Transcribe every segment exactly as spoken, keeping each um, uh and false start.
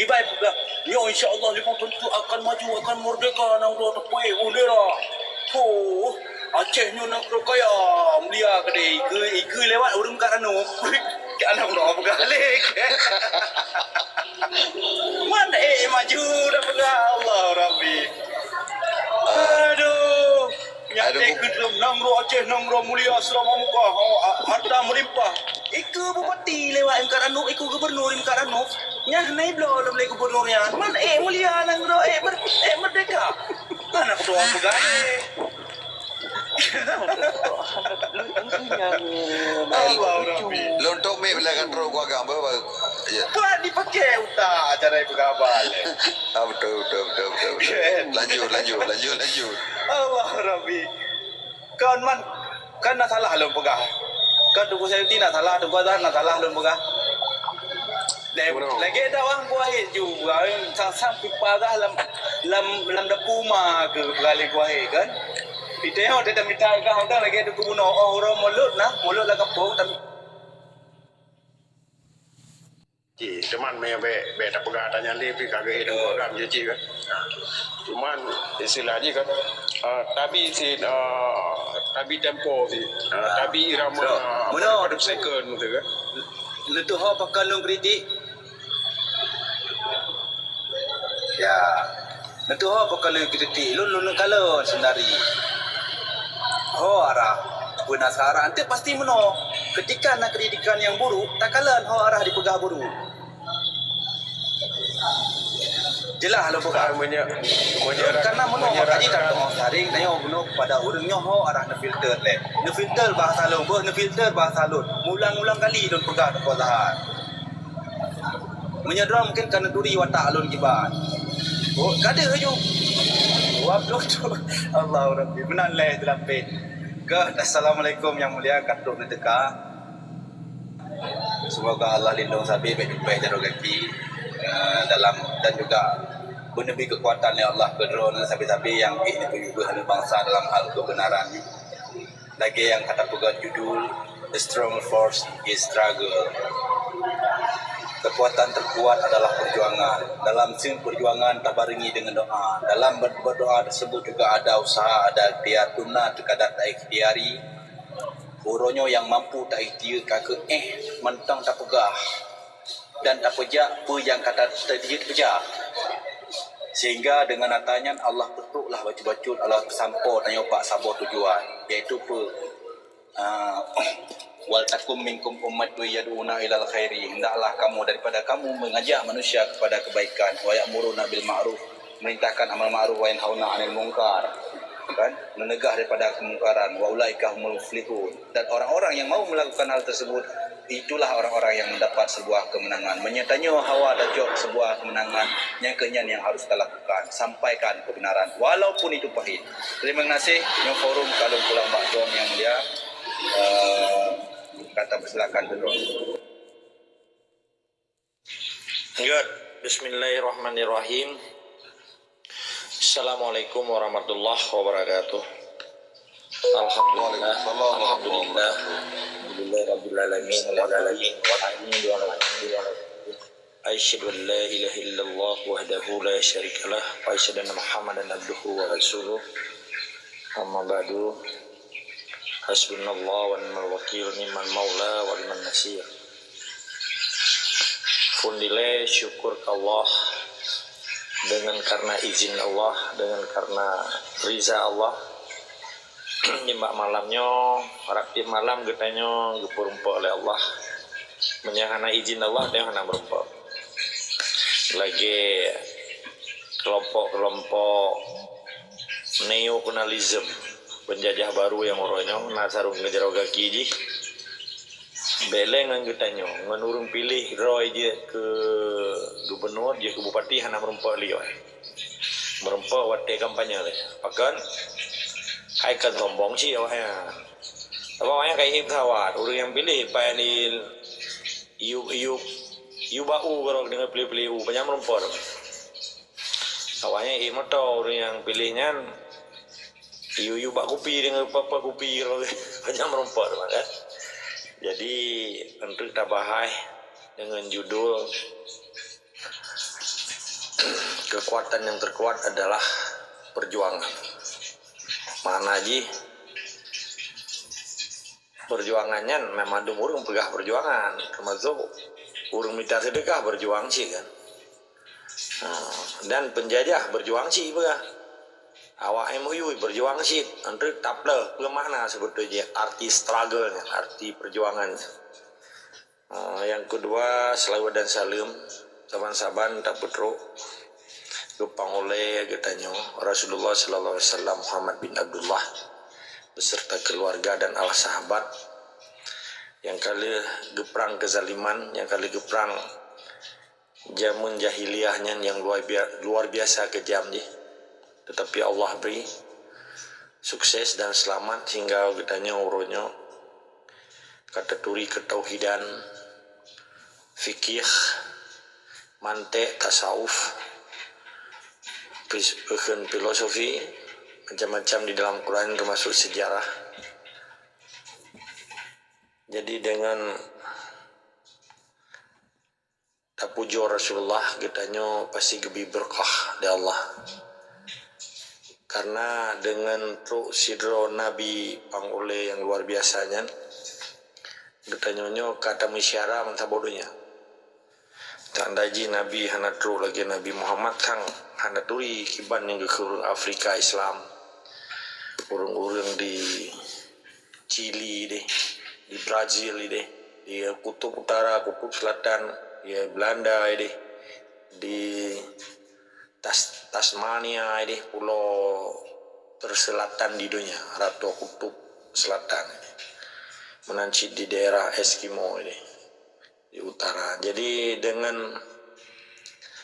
Ibai peugah, nyoe insya Allah limong thon teuk akan maju, akan merdeka nanggroe teupeu bendera. Huh, Aceh nyoe nanggroe kaya, mulia keudeh. Ikeue, ikeue lewat ureueng kat anu. Kat anu peugah lé. Man eh maju dah peugah Allah Rabbi. Aduh. Nyan Aduh, eh bu- keudroe nanggroe Aceh, nanggroe mulia, seurama mukah, harta meulimpah. Ikeue bupati lewat meukat anok, ikeue gubernur meukat anok. Nyan hana ibloe lom lé gubernur nyan. Man eh mulia nanggroe eh ber- eh merdeka. Hana keudroe peugah lé. Allah Rabbi. Lôn tok mi bila ka trok gua agam baru. Ya. Buat dipakai utak cara peugah abal. Ah, betul, betul, betul, betul, betul. Kan? Lanjut, lanjut, lanjut, lanjut. Allah Rabbi. Kon man, kan na salah lôn peugah. Kan Teungku Sayuti na salah, Teungku Azhar na salah lôn peugah. Lagèe dak wah kuahe ju, sang-sang pipa gah lam, lam, lam dapu ma keu peugah lé kuahe kan. Ite ho dak mita gah dak lagèe Teungku bunoe, oh, uroe mulod nah, mulod lam gampông, tapi Ji, cuman meh bèk, bèk tapeugah tanyan lé pih ka geuh deungoe agam ji cit kan. Cuman istilah jih kan, ah, tabi si, ah, tabi tempo si, ah, tabi irama, so, ah, meunoe pada second tu kan. Neutuho pakon lôn kritik. Ya. Neutuho pakon lôn kritik, lôn, lôn neukalon seundari. Ho arah peunasara, ente pasti meunoe. Ketika na kritikan nyang buruk, takalon ho arah dipeugah buruk. Jeulaih lôn peugah. Ah, meunyoe, meunyoe Lôn ra-, karena meunoe meunyoe maka jih rasa tateungoh saring tanyoe bunoe kepada ureueng nyoe ho arah neufilter lé. Neufilter bahasa lôn, beuh neufilter bahasa lôn. Meuulang-ulang kali lôn peugah keu Pak Zahar. Meunyoe droe mungken ka neuturi watak lôn kiban. Oh, ka deuh laju. Wah, beutôi. Allahu Rabbi. Meunan lé teulampet. Keu assalamualaikum nyang mulia, ka trok neuteuka. Semoga Allah lindong sabe bèk teupèh jaroe gaki, eh, dalam dan juga beuneubri keukuatan lé Allah keu droeneuh sabe-sabe nyang pih neupeunyuh beuh aneuk bansa dalam hal keubeunaran. Lagèe nyang ka tapeugah judul, The Strong Force is Struggle. Kekuatan terkuat adalah perjuangan. Dalam sien perjuangan tabarengi deungon doa. Dalam ber-, berdoa tersebut juga ada usaha, ada ikhtiar, tuna terkadang tak ikhtiari. Uroe nyoe nyang mampu ta-ikhtiar ka keuh éh mantong tapeugah dan tapeujak peue nyang ka ta-, tajeuet peujak. Sehingga deungon ata nyan Allah peutroklah bacut-bacut, Allah peusampoe tanyoe bak saboh tujuan, yaitu peue? Ah, "Wal takum minkum ummatun yad'una ilal khairi." Hendaklah kamu, daripada kamu, mengajak manusia kepada kebaikan, "wa ya'muruna bil ma'ruf," merintahkan amal ma'ruf, "wa yanhauna 'anil munkar," kan? Mencegah daripada kemungkaran, "wa ulaika humul muflihun." Dan orang-orang yang mau melakukan hal tersebut, itulah orang-orang yang mendapat sebuah kemenangan. Meunyoe tanyoe hawa tacok sebuah kemenangan, nyan keuh nyan yang harus talakukan. Sampaikan kebenaran, walaupun itu pahit. Terima kasih, nyoe forum ka lôn pulang bak droen nyang mulia. Eh, ka tapeusilakan keu droen. Gèt, bismillahirrahmanirrahim. Assalamualaikum warahmatullahi wabarakatuh. Alhamdulillah. Waalaikumsalam warahmatullahi wabarakatuh. Alhamdulillah. Alhamdulillah rabbil alamin. Wal alamin. Wal alamin. Asyhadu an la ilaha illallah wahdahu la syarikalah. Wa asyhadu anna Muhammadan abduhu wa rasuluh. Amma ba'du. Hasbunallah wa ni'mal wakil, ni'mal maula wa ni'man nasir. Pun dilèe syukur keu Allah, deungon karena izin Allah, deungon karena riza Allah. Nibak malam nyoe, rab tiep malam geutanyoe geupeurumpok lé Allah. Meunyoe hana izin Allah, tanyoe hana meurumpok. Lagèe keulompok-keulompok neokolonialisme, peunjajah barô nyang uroe nyoe na sarong keu jaroe gaki jih. Bèk lé ngon geutanyoe, ngon ureueng piléh droe jeuet keu gubernur, jeuet keu bupati hana meurumpok lé. Meurumpok watèe kampanye lé. Pakon? Hai kon sombong cit awaknyan. Awaknyan ka ék peusawat, ureueng nyang piléh paih di yub, yub, yub bak u keudroe deungon piléh-piléh u, panyang meurumpok. Awaknyan ék moto, ureueng nyang piléh nyan yub-yub bak kupi deungon peuet-peuet kupi keudroe, panyang meurumpok teuma kan. Jadi, eunteuk tabahas deungon judul Kekuatan yang terkuat adalah perjuangan. Makna jih, perjuangan nyan memang mandum ureuëng peugah perjuangan, termasuk ureuëng mita seudeukah berjuang cit kan. Ha, dan penjajah berjuang cit peugah. Awak M O U berjuang cit, antre tapleh, peue makna sebetulnya arti struggle nyan, arti perjuangan nyan. Ah, nyang keudua, seulaweuet dan saleuem saban-saban tapeutrok geupang ulée geutanyoe Rasulullah sallallahu alaihi wasallam Muhammad bin Abdullah beserta keluarga dan al sahabat nyang ka lheueh geuprang keuzaliman, nyang ka lheueh geuprang jameun jahiliyah nyan nyang luar bia-, luar biasa keujam jih. Tetapi Allah bri sukses dan selamat sehingga geutanyoe uroe nyoe ka taturi keutauhidan, fikih, mantek, tasawuf, fis-, ukheun filosofi, macam-macam di dalam Quran termasuk sejarah. Jadi dengan tapujoe Rasulullah, geutanyoe pasti geubri beureukat lé Allah. Karena deungon trok sidroe Nabi pang ulée nyang luar biasa nyan, geutanyoe nyoe ka tameusyara meusaboh donya. Tanda jih Nabi hana trok lagée Nabi Muhammad sang hana turi kiban nyang geukheun ureuëng Afrika Islam, ureuëng-ureuëng di Chili deh, di Brazil deh, di Kutub Utara, Kutub Selatan, di Belanda deh, di Tas-, Tasmania deh, pulo terselatan di donya, ratoe Kutub Selatan. Meunan cit di daerah Eskimo deh, di utara. Jadi dengan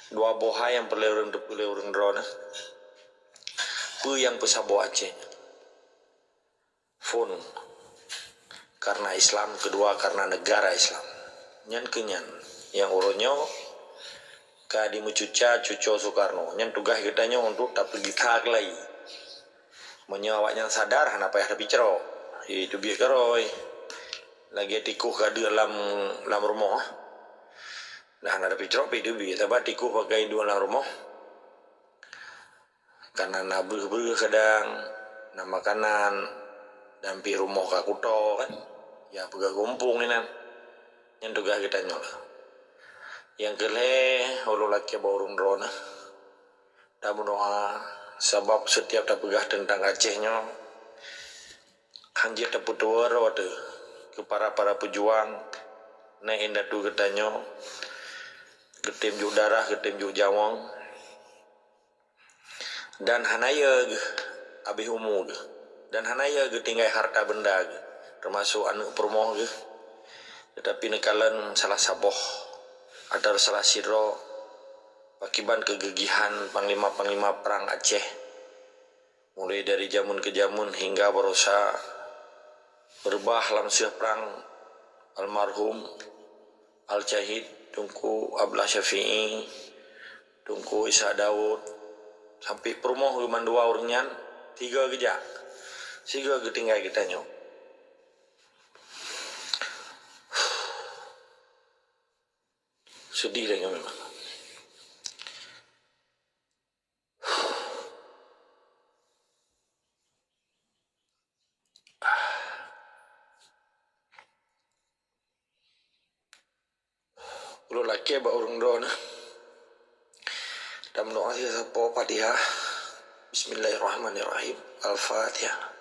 dua boh hai nyang peureulée ureuëng teupeue lé ureuëng droeneuh, peue nyang peusaboh Aceh nyan? Phon, karena Islam, keudua karena negara Islam. Nyan keuh nyan nyang uroe nyoe ka dimeucuca cuco Soekarno. Nyan tugaih geutanyoe untuk tapeugisa keulai. Meunyoe awaknyan sadar, hana payah tapicrok. Itu biet keurôi. Lagée tikoh ka deuek lam, lam rumoh. Nah, hana tapicrok pih itu biet, sabab tikoh pakai deuek lam rumoh. Karena na breueh-breueh kadang, na makanan, dan pih rumoh ka kuto kan. Ya peugah gumpung inan. Nyan tugaih geutanyoe lah. Nyang keu lhée, ulôn lakée bak ureuëng droeneuh, tameudoá, sabab setiap tapeugah teuntang Aceh nyoe, hanjeuet tapeutuwoe droe teuh keu para-para peujuang, na indatu geutanyoe, geutem jok darah, geutem jok nyawöng. Dan hana yö geuh abéh umu geuh, dan hana yö geuh tinggai harta benda geuh, teumasok aneuëk peurumoh geuh. Teutapi neukalon salah saboh atau salah sidroe pakiban keugeugihan panglima-panglima prang Aceh, mulai dari jameun keu jameun hingga barosa reubah lam seueh prang almarhum Al-Syahid Teungku Abdullah Syafi'i, Teungku Ishak Daud, sampai peurumoh geuh mandua ureuëng nyan, tiga geujak, siga geutinggai geutanyoe. Sedih lagée memang. Ulôn lakée bak ureuëng droeneuh. Tameudoá sapoe Fatihah. Bismillahirrahmanirrahim. Al-Fatihah.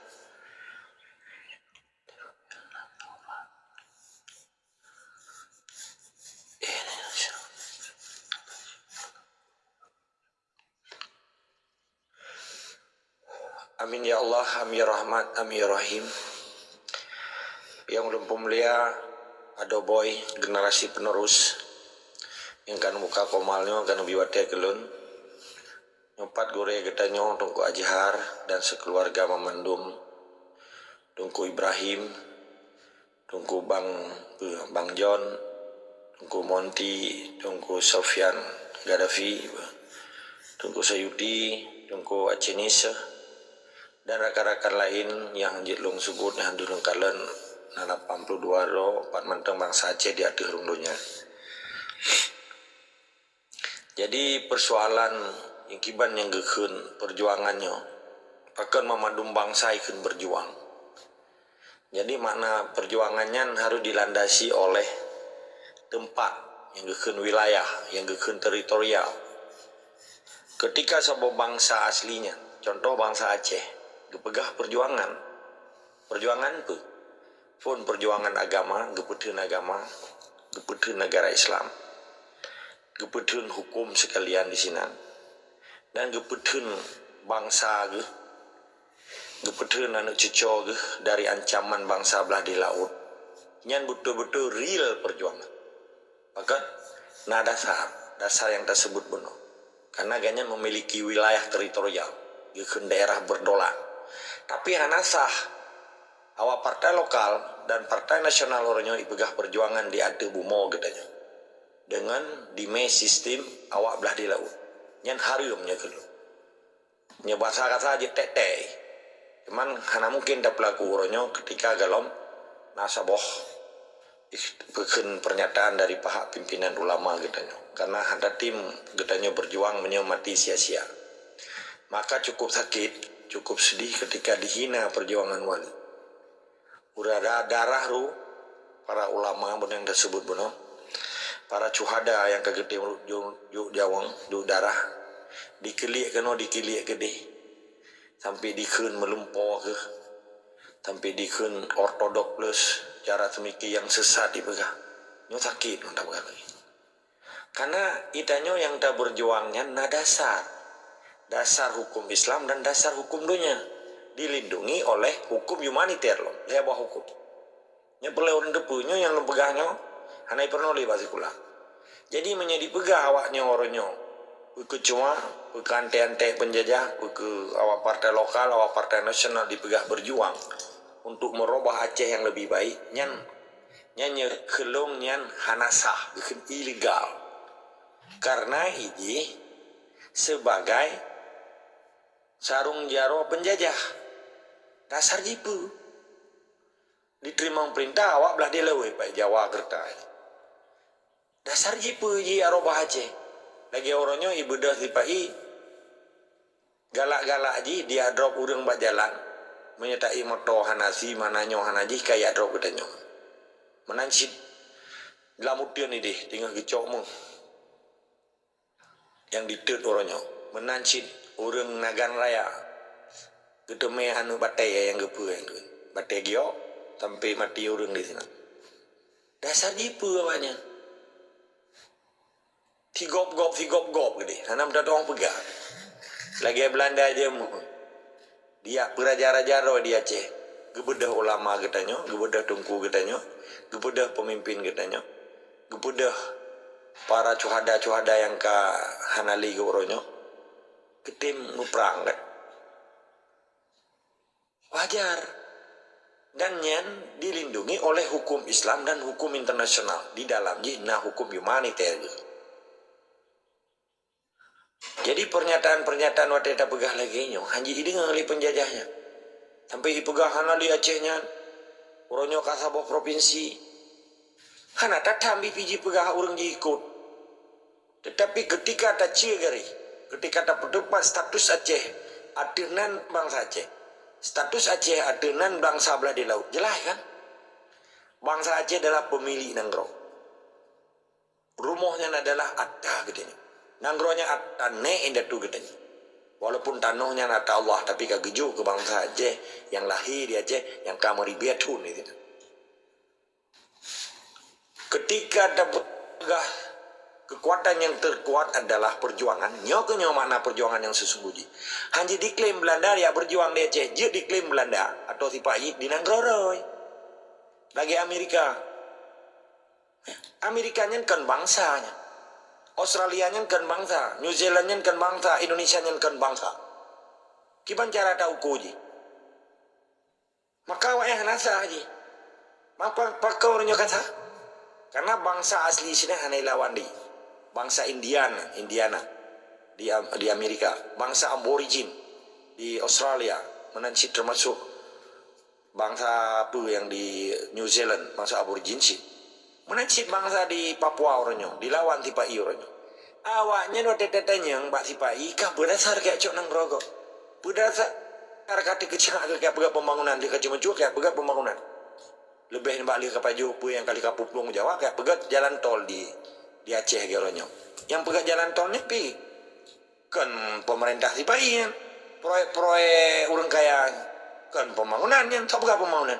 Amin ya Allah, amin ya Rahman, amin ya Rahim. Nyang ulôn peumulia, adoe boy generasi penerus nyang ka neubuka komal nyoe, ka neubi watée keu lôn. Nyoe pat gurée geutanyoe Teungku Azhar dan sekeluarga mamandum, Teungku Ibrahim, Teungku Bang, Bang John, Teungku Monti, Teungku Sofyan Gaddafi, Teungku Sayuti, Teungku Achenis, dan rakan-rakan lain nyang jeuet lôn seubut, nyang jeuet lôn kalon, na lapan puluh dua droe, pat mantong bansa Aceh di ateueh rhueng donya. Jadi, persoalan Nyang kiban nyang geukheun peujuangan nyoe, pakon banmandum bansa ikheun beujuang. Jadi, makna peujuangan nyan harôh dilandasi oleh teumpat, nyang geukheun wilayah, nyang geukheun teritorial. Keutika saboh bansa asli nyan, cuntoh bansa Aceh, geupeugah peujuangan. Peujuangan peue? Phon peujuangan agama, geupeutheun agama, geupeutheun neugara Islam, geupeutheun huköm seukalian disinan, dan geupeutheun bansa geuh, geupeutheun aneuk cucoe geuh dari ancaman bansa blah di laôt. Nyan beutôi-beutôi real peujuangan. Pakon? Na dasar, dasar nyang taseubut bunoe. Karena gobnyan memiliki wilayah teritorial, geukheun daerah berdola. Tapi hana sah awak partai lokal dan partai nasional uroe nyoe ipeugah peujuangan di ateueh bumoe geutanyoe, deungon dimé sistem awak blah di laôt. Nyan hareuem nyoe keu lôn. Nyoe basa kasa jeuet tét-tét. Cuman hana mungken tapeulaku uroe nyoe keutika gohlom na saboh peukheun pernyataan dari pahak pimpinan ulama geutanyoe. Karena hana tatem geutanyoe beujuang meunyoe mati sia-sia. Maka cukup sakét, cukup seudih keutika dihina peujuangan Wali. Uroe darah ru para ulama bunoe nyang taseubut bunoe, para syuhada nyang ka geutem ju-, ju-, juwang, ju darah, dikeuliek keunoe, dikeuliek keudeh, sampai dikheun meulumpoe kheueh, sampai dikheun ortodok plus, cara seumiki nyang sesat ipeugah. Nyoe sakét mantap kali. Karena geutanyoe nyang tabeujuang nyan na dasar. Dasar huköm Islam dan dasar huköm donya. Dilindungi oleh huköm humaniter lom, lhèe boh huköm. Nyoe peureulèe ureueng teupeue, nyoe nyang lôn peugah nyoe hana jipeurunoe lé bak sikula. Jadi, meunyoe jipeugah awak nyoe uroe nyoe, peu keu cuma, peu keu antek-antek peunjajah, peu keu awak partai lokal, awak partai nasional jipeugah beujuang untuk meurubah Aceh nyang leubeh baik, nyan Nyan nyoe keu lôn nyan hana sah, geukheun ilegal. Karena ijih sebagai sarong jaroe peunjajah. Dasar jipeue? Jiteurimong peurintah awak blah di lawét, bak Jawa geureuta. Dasar jipeue jih arobah Aceh? Lagèe uroe nyoe ibeudôh sipa i galak-galak jih, jiadrop ureueng bak jalan. Meunyoe ta-i moto hana sim, hana nyoe hana jih, ka jiadrop geutanyoe. Meunan cit lam uteuen ideh teungoh geucok méuh nyang jiteuet uroe nyoe. Meunan cit ureueng Nagan Raya geuteumé aneuk batèe nyang geupeue nyan. Batèe giok sampai mati ureueng disinan. Dasar jipeue awaknyan? Sigop-gop, sigop-gop keudeh. Hana meutatong peugah. Lagèe Beulanda jeuem. Dia peuraja-raja droe di Aceh. Geubeudôh ulama geutanyoe, geubeudôh teungku geutanyoe, geubeudôh peumimpin geutanyoe, geubeudôh para syuhada-syuhada nyang ka hana lé geuh uroe nyoe. Geutem muprang kan? Wajar. Dan nyan dilindungi oleh hukum Islam dan hukum internasional. Di dalam jih na hukum humaniter. Jadi, pernyataan-pernyataan watèe tapeugah lagèe nyoe, hana jideungoe lé peunjajah nyan. Sampai jipeugah hana lé Aceh nyan, uroe nyoe ka saboh propinsi. Hana tatam bit pih jipeugah ureueng jiikot. Tetapi ketika tacue garéh, ketika tapeuteupat status Aceh ateueh nan bansa Aceh, status Aceh ateueh nan bansa blah di laôt, jeulaih kan? Bansa Aceh adalah pemilik nanggroe. Rumoh nyan adalah ata geutanyoe. Nanggroe nyan ata nèk indatu geutanyoe. Walaupun tanoh nyan ata Allah, tapi ka geujok keu bansa Aceh nyang lahé di Aceh, nyang ka meuribèe thon di sinan. Ketika tapeugah kekuatan yang terkuat adalah perjuangan, nyoe keuh nyoe makna perjuangan yang sesungguh jih. Hana jiklaim Beulanda jak beujuang di Aceh, jeuet diklaim Beulanda atau sipa i di nanggroe droe. Lagèe Amerika. Amerika nyan kon bansa nyan. Australia nyan kon bansa, New Zealand nyan kon bansa, Indonesia nyan kon bansa. Kiban cara tauko jih? Maka awaknyan hana sah jih. Maka pakon ureueng nyoe ka sah? Karena bansa asli sinan hana ilawan di. Bansa Indian, Indiana di Am-, di Amerika, bansa Aborigin di Australia, meunan cit termasuk bansa peue nyang di New Zealand, bansa Aborigin cit. Meunan cit bansa di Papua uroe nyoe, dilawan sipa i uroe nyoe. Awaknyan watée tatanyong bak sipa-i ka peudasar keu cok nanggroe gob. Peudasar ka teukeujak keu peugah pembangunan, di ka cuma cuk keu peugah pembangunan. Leubeh nibak lheueh ka pajoh peue nyang ka lheueh ka peuplong Jawa keu peugah jalan tol di, di Aceh keu uroe nyoe. Nyang peugah jalan tol nyan pi kon pemerintah sipa-i nyan. Proyek-proyek ureuëng kaya kon pembangunan nyan, soe peugah pembangunan?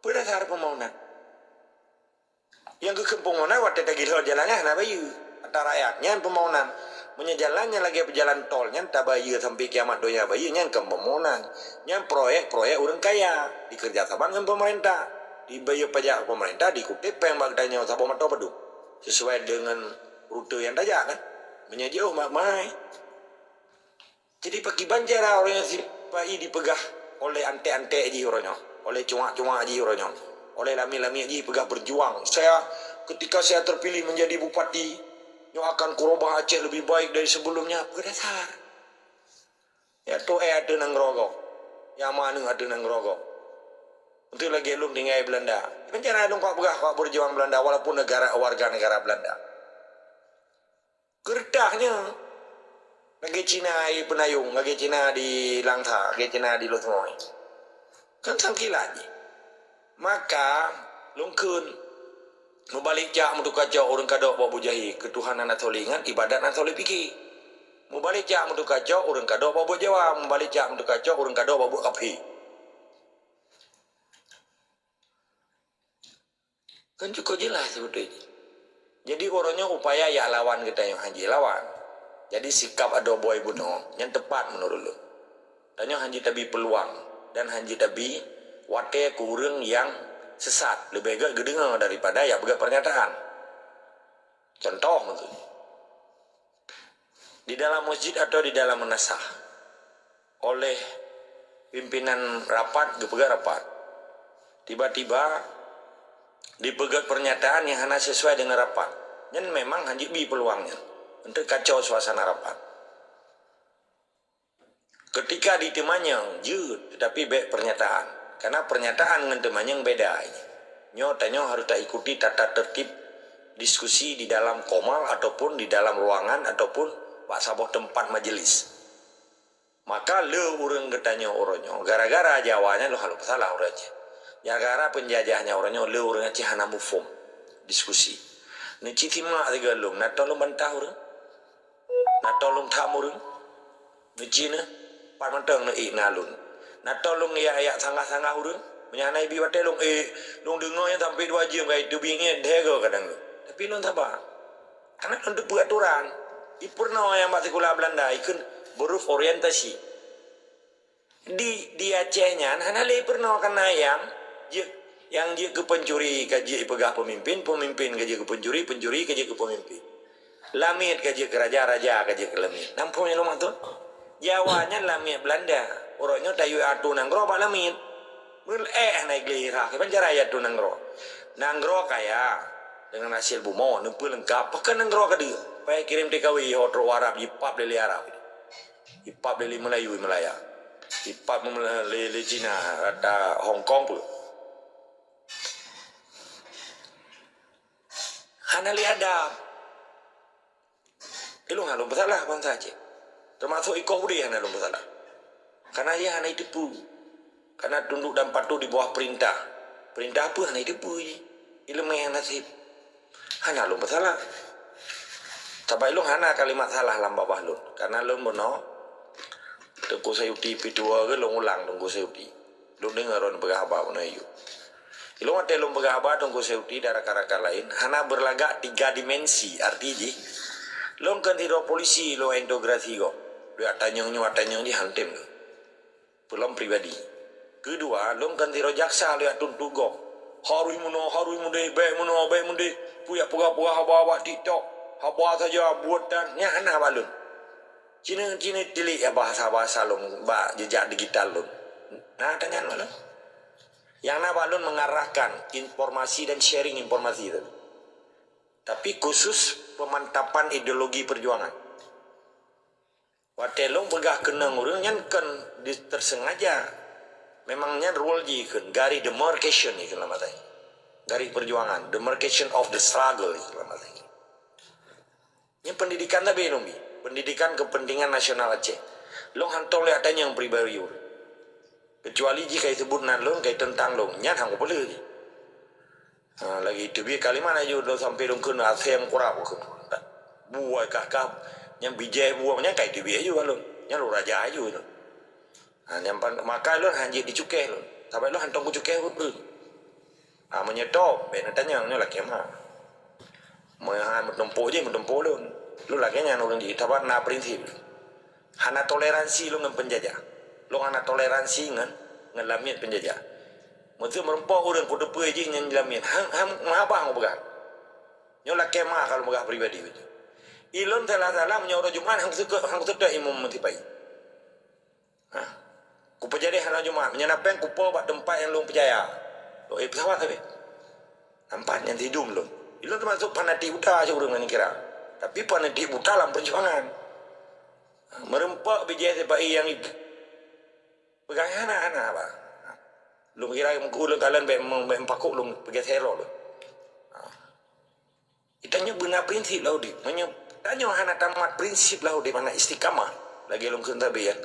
Peudasar pembangunan. Nyang geukheun pembangunan watée tagilhor jalan nyan hana bayeue. Ata rakyat nyan pembangunan. Meunyoe jalan nyang lagée jalan tol nyan tabayeue sampai kiamat donya bayeue nyan kon pembangunan. Nyan proyek-proyek ureuëng kaya dikeureuja sama ngon pemerintah. Dibayeue pajak pemerintah dikutip péng bak geutanyoe saboh mata padum. Sesuai dengan rute nyang tajak kan. Meunyoe jauh mak mai. Jadi, pakiban cara ureuëng nyang sipa-i dipeugah oleh antek-antek jih uroe nyoe, oleh cuak-cuak jih uroe nyoe, oleh lamiet-lamiet jih peugah berjuang. Saya, ketika saya terpilih menjadi bupati, nyoe akan kurubah Aceh lebih baik dari sebelumnya. Peudasar. Ya tu eh ateueh nanggroe gob. Ya ma aneuëk ateueh nanggroe gob. Untuk lagi lom tinggai Belanda. Penjara lom kau peugah kau berjuang Belanda walaupun negara warga negara Belanda. Keureutah nyoe lagée Cina di Peunayong, lagée Cina di Langsa, lagée Cina di Lhokseumawe. Kan sang kilat jih. Maka lungkeun mubalek jak meutuka cok ureuëng kadok bak bujahi keu Tuhan hana soleh ingat ibadat hana soleh pike. Mubalek jak meutuka cok ureuëng kadok bak buet Jawa, mubalek jak meutuka cok ureuëng kadok bak buet kafe. Kan cukup jelas sebetulnya. Jadi uroe nyoe upaya yak lawan geutanyoe hana jilawan. Jadi sikap adoe boy bunoe nyan tepat menurut lôn. Tanyoe hana jitabi peuluang dan hana jitabi watée keu ureuëng nyang sesat, leubeh gét geudeungoe daripada yak peugah pernyataan. Contoh maksudnya. Di dalam masjid atau di dalam meunasah oleh pimpinan rapat geupeugah rapat. Tiba-tiba dipeugét pernyataan nyang hana sesuai dengan rapat. Nyan memang hana jibi peuluang nyan untuk kacau suasana rapat. Ketika diteumanyong jeuet, tetapi bék pernyataan. Karena pernyataan ngon teumanyong beda. Nyoe tanyoe harus taikuti tata tertib diskusi di dalam komal ataupun di dalam ruangan ataupun bak saboh teumpat majelis. Maka le ureuëng geutanyoe uroe nyoe gara-gara Jawa nyan lôn hana peusalah ureuëng Aceh. Gara-gara penjajah nyan uroe nyoe le ureuëng Aceh hana muphom diskusi. Neuci simak sigoe lôn, na tolong bantah ureuëng. Na tolong tham ureuëng. Neuci neh, pat mantong neuék na lôn. Na tolong yak-yak sangah-sangah ureuëng. Meunyoe hana ibi watée lôn ék, lôn deungoe nyan sampai dua jeuem ka itu bingit dego kadang lôn. Tapi lôn saba. Karena lôn teupeu aturan. Ipeurunoe nyang bak sikula Belanda ikheun beruf orientasi. Di, di Aceh nyan hana lé peurunoe kana nyang jeuet, nyang jeuet keu pencuri ka jeuet ipeugah pemimpin, pemimpin ka jeuet keu pencuri, pencuri ka jeuet keu pemimpin. Lamiet ka jeuet keu raja, raja ka jeuet keu lamiet. Namphon nyang lôn maksud? Jawa nyan lamiet Belanda. Uroe nyoe tayue ateueh nanggroe bak lamiet. Meulée hana gleh rah, kiban cara ateueh nanggroe. Nanggroe kaya dengan hasil bumoe, neupeu leungkap, pakon nanggroe kadeuk. Pai kirém T K W ho trok Arab jipap lé Arab. Ipap lé Melayu Malaya. Ipap lé, lé Cina rata Hong Kong pun. Hana lé adab. Ilong hana lôn peusalah bansa Aceh. Termasuk ikoh udeh hana lôn peusalah. Karena ia hana iteupeue. Karena tunduk dan patuh di bawah perintah. Perintah apa hana iteupeue jih. Ileumé hana sip. Hana lôn peusalah. Sabab ilong hana kalimat salah lam babah lôn. Karena lôn bunoe Teungku Sayuti peutua ke lôn ulang Teungku Sayuti. Lôn deungoe droen peugah haba bunoe yue. Ilong watée lôn peugah haba Teungku Sayuti dan rakan-rakan laén hana berlagak tiga dimensi. Arti jih, lôn kon sidroe polisi lôn integrasi gob. Lôn atanyong nyoe atanyong jih hantem lôn. Peulom pribadi. Keudua, lôn kon sidroe jaksa lôn jak tuntot gob. Harus meunoe, harus meudeh, bék meunoe, bék meudeh. Peue jak peugah-peugah haba bak TikTok. Haba saja buet dan nyan hana bak lôn. Cina-cina tilik ya bahasa-bahasa lôn bak jejak digital lôn. Nah, tanya bak lôn. Yang na bak lôn mengarahkan informasi dan sharing informasi tu. Tapi khusus pemantapan ideologi perjuangan. Watée lôn peugah keunong ureuëng nyan kon di-, tersengaja. Memang nyan rule jih kheun, garis demarcation jih kheun lam bahasa Inggris. Garis perjuangan, demarcation of the struggle jih kheun lam bahasa Inggris. Nyan pendidikan sabe lôn bi. Pendidikan kepentingan nasional Aceh. Lôn hana tolak tanyong pribadi ureuëng. Kecuali jih ka iseubut nan lôn, ka iteuntang lôn. Nyan hana kupeuleueh jih. Ha, lagée teubiet kalimat laju lôn sampai lôn kheun asèe meukurab kheun. Buai kah-kah nyang bijéh buang nyan ka iteubiet laju lôn. Nyan lôn raja laju lôn. Ha, nyang pan-, maka lôn hana jeuet jicukéh lôn. Sabab lôn hana tong kucukéh ureuëng. Ha, meunyoe tom, bèk neutanyong nyoe lakèe ma. Meunyoe hana meutumpôk jih, meutumpôk lôn. Lôn lakèe nyan ureuëng jih, sabab na prinsip. Hana toleransi lôn ngon peunjajah. Lôn hana toleransi ngon, ngon lamiet peunjajah. Meuseu meureumpok ureuëng kuteupeue jih nyan lamiet. Han, han, meuhabah ngon peugah. Nyoe lakèe ma ka lôn peugah pribadi beutôi. Ilôn salah-salah meunyoe uroe Jumat han kuseutôt, han kuseutôt imum meusipai. Ha? Kupeujadeh hana Jumat, meunyoe na péng kupo bak teumpat nyang lôn peucaya. Lôn éh peusawat sabe. Nampak nyang sidum lôn. Ilôn teumasuk fanatik buta cit ureuëng ngon kira. Tapi fanatik buta lam peujuangan. Ha, meureumpok bijéh sipai nyang peugah hana, hana apa. Lôn kira meuku lôn kalon bèk meng-, bèk meupaku lôn peugah sero lôn. Ha. Tanyoe beuna prinsip lam udeb. Meunyoe tanyoe hana tamat prinsip lam udeb, hana istiqamah, lagée lôn kheun sabe, ya,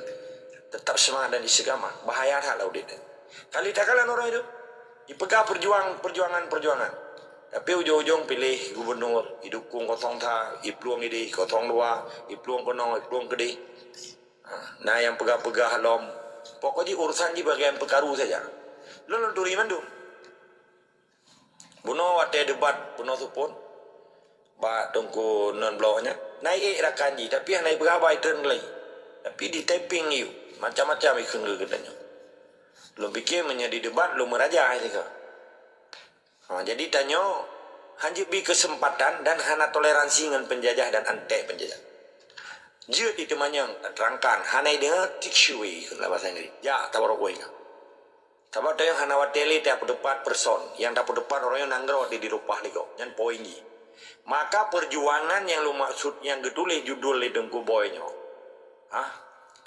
teutap seumangat dan istiqamah, bahaya that lam udeb. Kali takalon uroe nyoe, ipeugah peujuang, peujuangan, peujuangan. Tapi ujong-ujong piléh gubunur, idukong kosong that, iplueng ideh, kosong dua, iplueng keunoe, iplueng keudeh. Ha, na nyang peugah-peugah lom. Pokok jih urusan jih bagian peukaru saja. Lôn, lôn turi mandum. Bunoe watée debat bunoe seupôt bak Teungku Non Bloe nyan, na iék rakan jih, tapi hana ipeugah haba itreun lé. Tapi di-taping yue, macam-macam ikheun keu geutanyoe. Lôn pike meunyoe di debat lôn meuraja hai sika. Ha, jadi tanyoe hanjeuet bi keuseumpatan dan hana toleransi ngon peunjajah dan antek peunjajah. Jeuet iteumanyong, taterangkan, hana ideungoe, take you away, kheun lam basa Inggris. Jak, tabarok wai ka. Sabab tanyoe hana watée lé tapeudeupat person, nyang tapeudeupat uroe nyoe nanggroe di, di rumoh lé gob, nyan poin jih. Maka peujuangan nyang lôn maksud nyang geutuléh judul lé Teungku Boy nyoe, ha?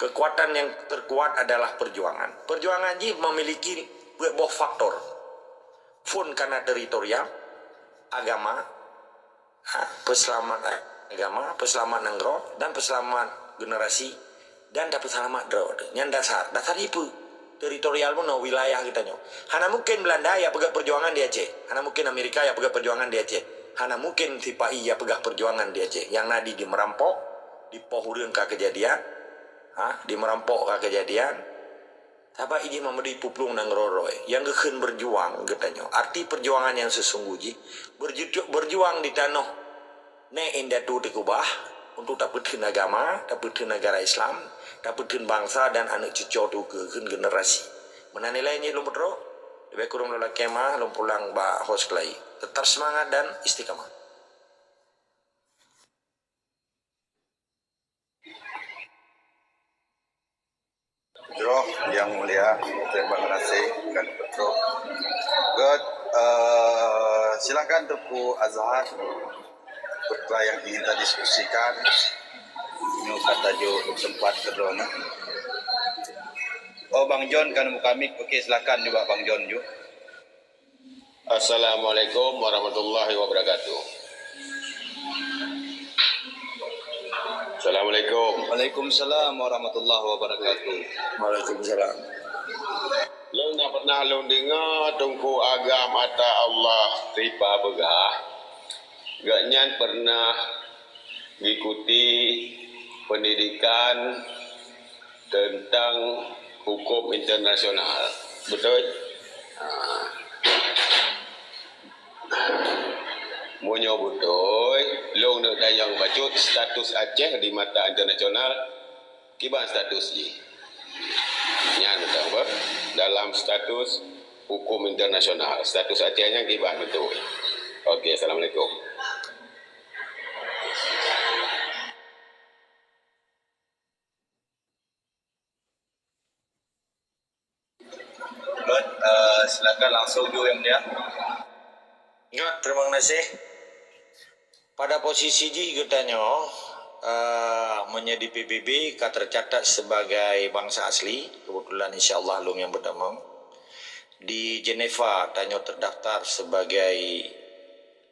Kekuatan yang terkuat adalah perjuangan. Peujuangan jih memiliki peuet boh faktor. Phon kana teritorial, agama, ha, peuseulamat agama, peuseulamat nanggroe, dan peuseulamat generasi, dan tapeuseulamat droe. Nyan dasar. Dasar ipeue? Teritorial bunoe, wilayah geutanyoe. Hana mungkin Belanda ya peugah peujuangan di Aceh. Hana mungkin Amerika ya peugah peujuangan di Aceh. Hana mungkin sipai ya peugah peujuangan di Aceh. Nyang na di, di meurampok, di poh ureuëng ka keujadian, ha, di meurampok ka keujadian. Sabab ijih meumeudeue puplueng nanggroe-groe nyang geukheun berjuang geutanyoe. Arti perjuangan yang sesungguh jih, berju-, berjuang di tanoh nèk indatu Teungku Bah untuk tapeutheun agama, tapeutheun negara Islam, tapeutheun bangsa dan aneuk cucoe teuh geukheun generasi. Meunan ilée nyoe lôn peutrok, leubeh kureueng lôn lakée meu'ah, lôn pulang bak host keulai. Tetap semangat dan istiqamah. Droe yang mulia, terima kasih kan betul. Good, eh, silakan Teungku Azhar, peue yang ingin tadiskusikan. Nyoe ka tajok teumpat keudroe na. Oh, Bang John kan buka mic. Okey, silakan juga Bang John ju. Assalamualaikum warahmatullahi wabarakatuh. Assalamualaikum. Waalaikumsalam warahmatullahi wabarakatuh. Waalaikumsalam. Lôn na pernah lôn deungoe Teungku Agam Atta Allah Tripa peugah, gobnyan pernah geuyue ikuti pendidikan teuntang huköm internasional. Beutôi? Ha. Meunyoe beutôi, lôn neuk tanyong bacut status Aceh di mata internasional, kiban status jih. Nyan teuh, dalam status huköm internasional, status Aceh nyan kiban beutôi. Okey, assalamualaikum. Good, eh, silakan langsung ju yang mulia. Good, terima kasih. Pada posisi jih geutanyoe, eh, meunyoe di P B B ka tercatat sebagai bangsa asli, kebetulan insya Allah lôn nyang pertama. Di Geneva tanyoe terdaftar sebagai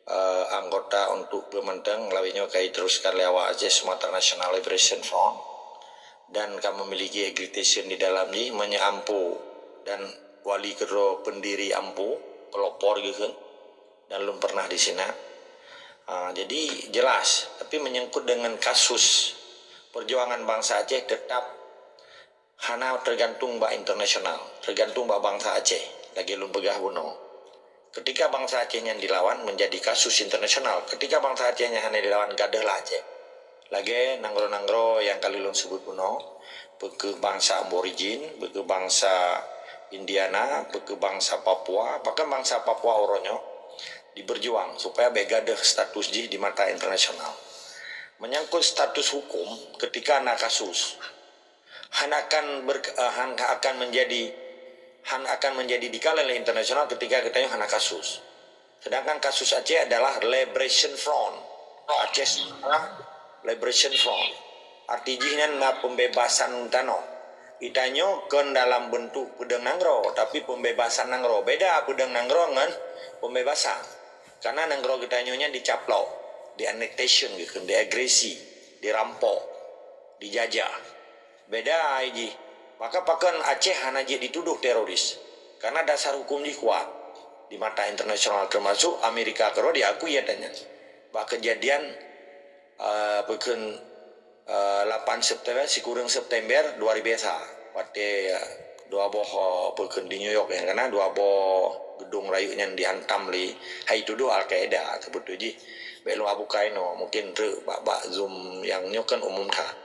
eh, anggota untuk beumanteng, lawét nyoe ka jiteruskan lé awak Aceh Sumatra National Liberation Front, dan ka memiliki agitation di dalam jih meunyoe ampu dan wali keudroe pendiri ampu, pelopor geukheun, dan lôn pernah di sinan. Ah, jadi jelas, tapi menyangkut dengan kasus perjuangan bangsa Aceh tetap hana tergantung bak internasional, tergantung bak bangsa Aceh, lagée lôn peugah bunoe. Ketika bangsa Aceh nyan dilawan menjadi kasus internasional, ketika bangsa Aceh nyan hana dilawan, gadôh lah Aceh. Lagée nanggroe-nanggroe nyang ka lôn sebut bunoe, peu kheueh bangsa Aborigin, peu kheueh bangsa Indiana, peu kheueh bangsa Papua, bahkan bangsa Papua uroe nyoe diberjuang supaya bék gadôh status jih di mata internasional. Menyangkut status hukum, ketika na kasus, han akan ber, eh, han akan menjadi han akan menjadi dikalon lé internasional ketika geutanyoe hana kasus. Sedangkan kasus Aceh adalah Liberation Front. Aceh Sumatra Liberation Front. Arti jih nyan na pembebasan tanoh. Geutanyoe kon dalam bentuk peudeueng nanggroe, tapi pembebasan nanggroe. Beda peudeueng nanggroe ngon pembebasan. Karena nanggroe geutanyoe nyan dicaplok, di-annexation geukheun, diagresi, dirampok, dijajah. Beda ai jih. Maka pakon Aceh hana jeuet dituduh teroris? Karena dasar hukum jih kuat di mata internasional, termasuk Amerika keudroe diakui adanya. Bak kejadian, eh, peukheun, eh, lapan September, sikureueng September dua ribu sa, watée, eh, dua boh, eh, peukheun di New York nyang kana dua boh gedung rayeuk nyan dihantam lé, hai tuduh Al-Qaeda, teubeutôi jih. Bék lôn bukai no, mungkin treuk bak, bak Zoom nyang nyoe kan umum that.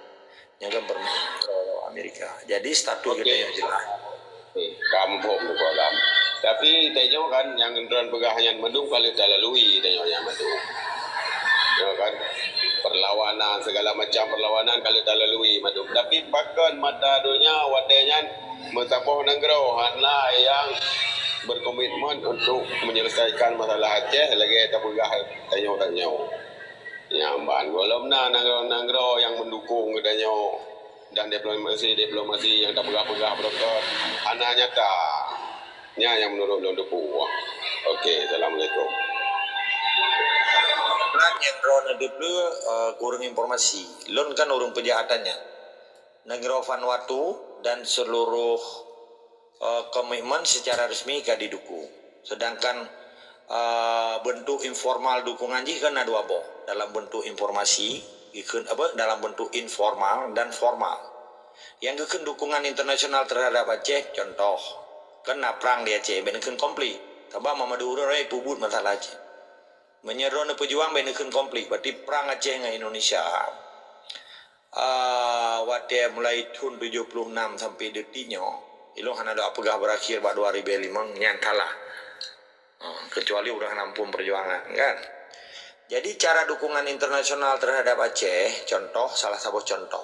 Nyan kan permainan Amerika. Jadi status Okey. Kita yang jelas. Okey, ka muphom tu program. Tapi tanyoe kan nyang droen peugah nyan mandum ka lheueh talalui tanyoe nyan mandum. Ya kan? Perlawanan, segala macam perlawanan ka lheueh talalui mandum. Tapi pakon mata donya watée nyan meusaboh nanggroe hana yang berkomitmen untuk menyelesaikan masalah Aceh lagée tapeugah tanyoe-tanyoe. Nyan ban gohlom na nanggroe-nanggroe nyang meudukung geutanyoe dan diplomasi-diplomasi nyang tapeugah-peugah beureukat hana nyata. Nyan nyang meunurot lôn teupeu. Okey, assalamualaikum. Brat nyang droeneuh deuh, eh, kureueng informasi. Lôn kan ureueng peujahatan nyan. Nanggroe Vanuatu dan seluruh eh, komitmen secara resmi ka didukung. Sedangkan, eh, bentuk informal dukungan jih kan na dua boh. Dalam bentuk informasi, ikut, apa, dalam bentuk informal dan formal. Yang ikut dukungan internasional terhadap Aceh, contoh, kan na prang di Aceh, bék ikut konflik. Sabab Muhammad Ururaya peubuet masalah Aceh. Meunyoe droeneuh peujuang bék ikut konflik, berarti prang Aceh ngon Indonesia. Ah, watée mulai thon tujoh puluh enam sampai detik nyoe, ilôn hana dok peugah berakhir bak dua ribu lima nyan salah. Ah, kecuali ureuëng hana muphom perjuangan, kan? Jadi, cara dukungan internasional terhadap Aceh, contoh, salah saboh contoh.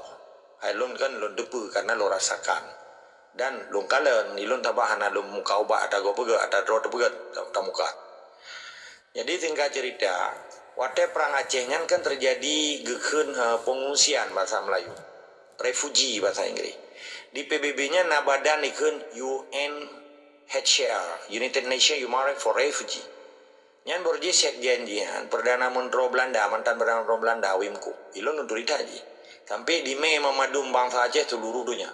Hai lôn kan lôn teupeu karena lôn rasakan. Dan lôn kalon, ilôn taba hana lôn muka ubat ata gob peugah, ata droe teupeugah, ta-, tamuka. Jadi, singkat cerita, watée prang Aceh nyan kan terjadi geukheun, eh, pengungsian bahasa Melayu, refugee bahasa Inggris. Di P B B nyan na badan ikheun U N H R, United Nations Humanitarian for Refugee. Nyan baroe jih sekjen jih nyan, Perdana Menteri Belanda, mantan Perdana Menteri Belanda, Wim Kok. Ilôn otorita jih. Sampai di mé meumandum bangsa Aceh seluruh dunia.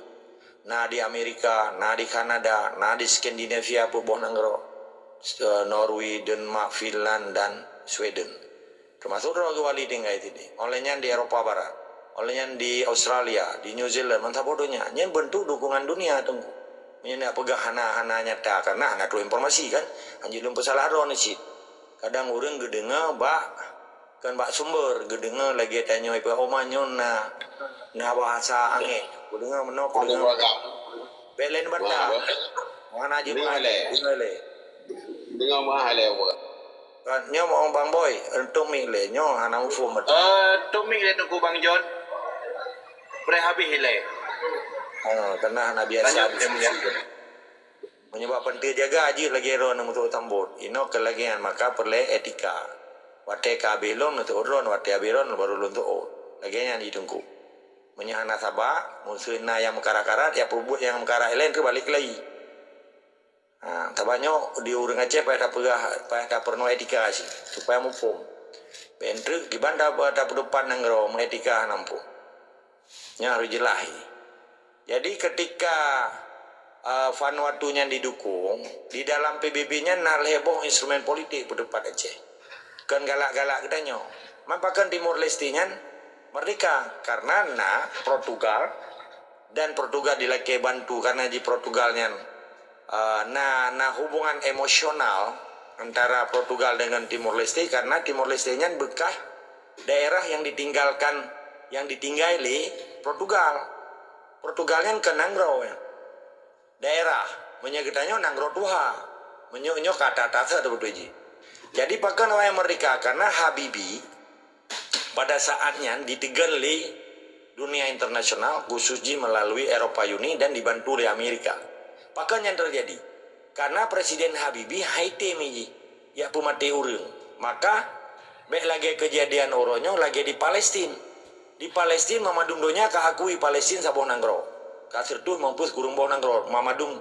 Na di Amerika, na di Kanada, na di Skandinavia peuet boh nanggroe, eh, Norway, Denmark, Finland, dan Sweden. Termasuk droe geuwali tinggai sideh. Oleh nyan di Eropa Barat. Oleh nyan di Australia, di New Zealand, mantap bodohnya. Nyan bentuk dukungan dunia, Teungku. Meunyoe nak peugah hana, hana nyata, karena hana troh informasi kan. Hanjeuet lôn peusalah droe cit. Kadang ureuëng geudeungoe bak, kan bak sumber, geudeungoe lagée tanyoe ipeugah, "Oh, ma nyoe na, na bahasa angén." Kudeungoe meunoe, kudeungoe meunoe. Bék lé neubantah. Mana jeuet deungoe lé. Deungoe lé. Deungoe meuah lé, Bang. Kan, nyoe Bang Boy, entueng mic lé. Nyoe hana muphom beutôi. Eh, entueng mic lé Teungku Bang John. Preh habéh ilée. Ha, keunan hana biasa diskusi. Meunyoe bak peuntéh jaga jeuet lagée droe nyang meutuot sambot. Inoe keu lagée nyan maka peureulée etika. Watée ka habéh lôn, neuteuôt droe, watée habéh droe, baru lôn teuôt. Lagée nyan jih Teungku. Meunyoe hana saba, meuseu na nyang meukarat-karat, ya peubuet nyang meukarat ilée keu balek lagi. Ha, sabab nyoe di ureuëng Aceh payah tapeugah, payah tapeurunoe etika cit, supaya muphom. Bék treuk kiban ta-, tapeudupat nanggroe meuetika hana muphom. Nyan harus jeulaih. Jadi ketika, uh, Vanuatu nyan didukung, di dalam P B B nyan na lhée boh instrumen politik peudupat Aceh. Kon galak-galak geutanyoe. Man pakon Timor Leste nyan merdeka? Karena na Portugal, dan Portugal dilakée bantu karena di Portugal nyan, eh, na, na hubungan emosional antara Portugal dengan Timor Leste karena Timor Leste nyan bekas daerah yang ditinggalkan, yang ditinggai lé Portugal. Portugal nyan kon nanggroe, daerah. Meunyoe geutanyoe nanggroe tuha. Meunyoe nyoe kata tasa beutôi jih. Jadi pakon awaknyan merdeka? Karena Habibie pada saat nyan diteugon lé dunia internasional, khusus jih melalui Eropa Uni dan dibantu lé Amerika. Pakon nyan teujadi? Karena Presiden Habibie hai tém jih jak peumaté ureuëng. Maka bék lagée keujadian uroe nyoe lagée di Palestin. Di Palestin, mandum donya ka akui Palestin saboh nanggroe. Ka sireutoh limong ploh sikureueng boh nanggroe, mandum,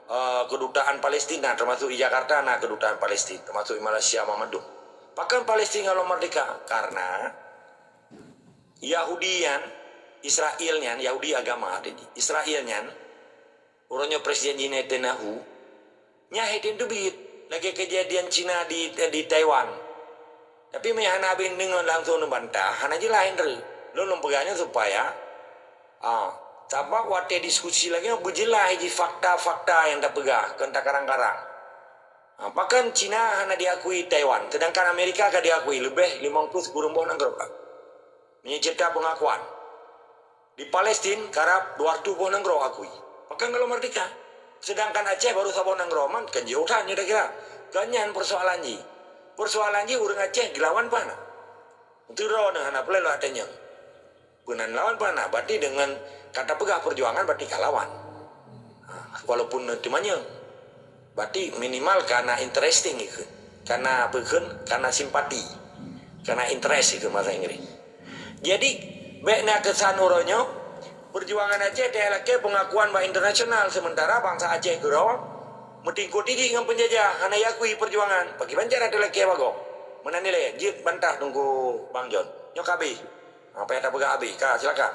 eh, kedutaan Palestin na, termasuk di Jakarta na kedutaan Palestin, termasuk di Malaysia mandum. Pakon Palestin ka lom merdeka? Karena Yahudi nyan, Israel nyan, Yahudi agama tadi. Israel nyan, uroe nyoe Presiden jih Netanyahu, nyan hai tém teubiet lagée keujadian Cina di, di Taiwan. Tapi meunyo hana habéh deungoe langsung neubantah, hana jeulaih treuk. Lôn, lôn peugah nyoe supaya, ah, sabab watée diskusi lagée nyoe beujeulaih jih fakta-fakta nyang tapeugah, kon takarang-karang. Ah, pakon Cina hana diakui Taiwan, sedangkan Amerika ka diakui leubeh limong ploh sikureueng boh nanggroe? Meunyo cerita pengakuan, di Palestin karab dua reutôh boh nanggroe akui. Pakon ka lom merdeka? Sedangkan Aceh baru saboh nanggroe, man kon jih urosan nyoe takira. Kon nyan persoalan jih. Persoalan jih ureuëng Aceh geulawan paih na. Teuroe neuh hana peureulée lôn tanyong. Peunan lawan paih na, berarti dengan kata peugah perjuangan berarti ka lawan. Ha, walaupun teumanyong. Berarti minimal kana interesting ikheun. Kana apa ikheun? Kana simpati. Kana interest ikheun bahasa Inggris. Jadi, bék na keusan uroe nyoe, perjuangan Aceh teuh lakée pengakuan bak internasional, sementara bansa Aceh keudroe meutingkot jih ngon peunjajah, hana jiakui perjuangan. Pakriban cara teuh lakée bagoe? Meunan ilée, jeuet bantah Teungku Bang John. Nyoe ka habéh. Apa nyang tapeugah habéh? Ka, silakan.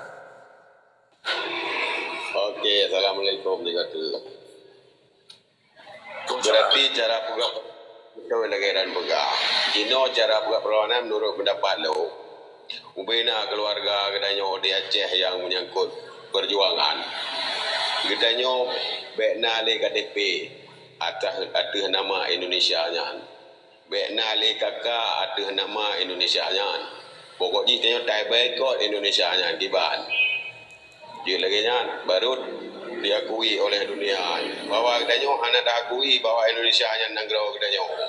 Okey, assalamualaikum warahmatullahi wabarakatuh. Berarti cara peugah beutôi lagée dan peugah. Jinoe cara peugah perlawanan menurut pendapat lôn, ubena keluarga geutanyoe di Aceh nyang menyangkut perjuangan. Geutanyoe bék na lé K T P ateuh, ateuh nama Indonesia nyan. Bék na lé K K ateuh nama Indonesia nyan. Pokok jih tanyoe tai boikot Indonesia nyan kiban. Jeuet lagée nyan, baru diakui oleh dunia bahwa geutanyoe hana taakui bahwa Indonesia nyan nanggroe geutanyoe.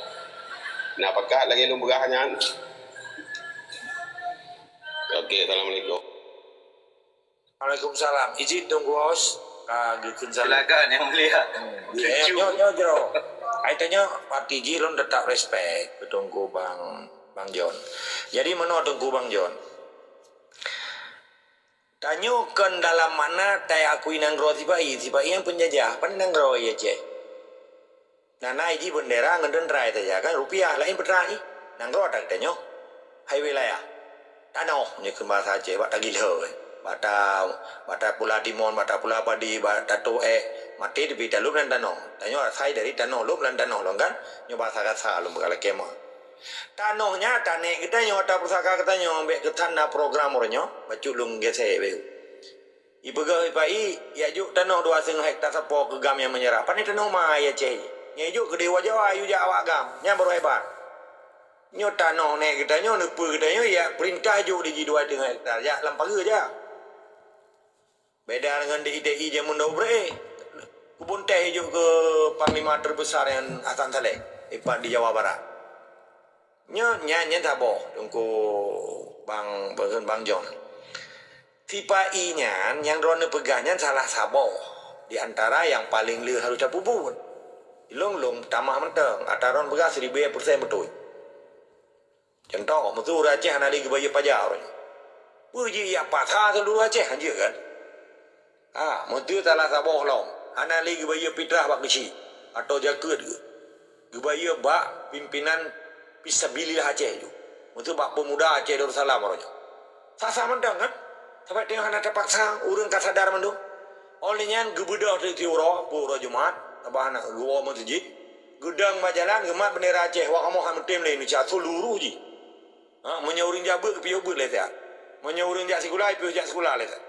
Na pakat lagée lôn peugah nyan? Okey, assalamualaikum. Waalaikumsalam. Izin Teungku Os, ka geukheun salam. Silakan, Yang Mulia. Hmm. Eh, nyoe, nyoe jroh. Ai tanyoe, parti jih lôn tetap respect keu Teungku Bang, Bang John. Jadi meunoe Teungku Bang John. Tanyoe kon dalam makna tai akui nanggroe sipa-i, sipa-i nyang peunjajah, pane nanggroe i Aceh. Na, na jih beundera ngon teuntra saja kan, rupiah laén peuntra jih. Nanggroe ata geutanyoe. Hai wilayah. Tanoh nyoe keu bahasa Aceh, bak tagilhö, eh. Bak ta, bak tapula timon, bak tapula padi, bak tatoh ék, maté teubiet lom lam tanoh. Tanyoe asai dari tanoh lom lam tanoh lom kan. Nyoe bahasa kasa lom bak lakée meuh. Tanoh nyan tanék geutanyoe, ata pusaka geutanyoe, bék keutan na program uroe nyoe, bacut lôn geusée beu. Ipeugah ipa-i, ijok tanoh dua siteungoh hekta sapo keu GAM nyang meunyeurah. Pane tanoh ma i Aceh? Nyan ijok keu dewa Jawa, ijok jak awak GAM. Nyan baru hebat. Nyoe tanoh nék geutanyoe, neupeue geutanyoe, ijak peurintah ijok di jih dua siteungoh hekta, jak lam pageue jak. Beda deungon di I T I jameun dahulu beuréh. Keubon teh ijok keu panglima terbesar nyan Hasan Saleh, ipat di Jawa Barat. Nyoe, nyan, nyan saboh, Teungku Bang, Bang, Bang John. Sipa-i nyan, nyang droeneuh peugah nyan salah saboh di antara nyang paleng le harôh tapeubuet. Ilôn lôn tamah mantong, ata droeneuh peugah siribèe persen beutôi. Cuntoh, meuseu ureueng Aceh hana lé geubayeue paja uroe nyoe. Peue jih jak pasa seuluruh Aceh, hanjeuet kan? Ha, meuseu salah saboh lom, hana lé geubayeue fitrah bak keuchik. atau jakeuet geuh. Geubayeue bak pimpinan fisabilillah Aceh ju. Maksud bak pemuda Aceh Darussalam uroe nyoe. Sah-sah mantong kan? Sabab teungoh hana tapaksa, ureuëng ka sadar mandum. Óh lheueh nyan geubeudôh teuk uroe, peue uroe Jumat, sabab hana geuwoe meuseujid. Geudong bak jalan, geumat bendera Aceh, wak kamoe hana meutem lé Indonesia, seuluruh jih. Ha, meunyoe ureuëng jak beuet, geupiôh beuet lé siat. Meunyoe ureuëng jak sikula, geupiôh jak sikula lé siat.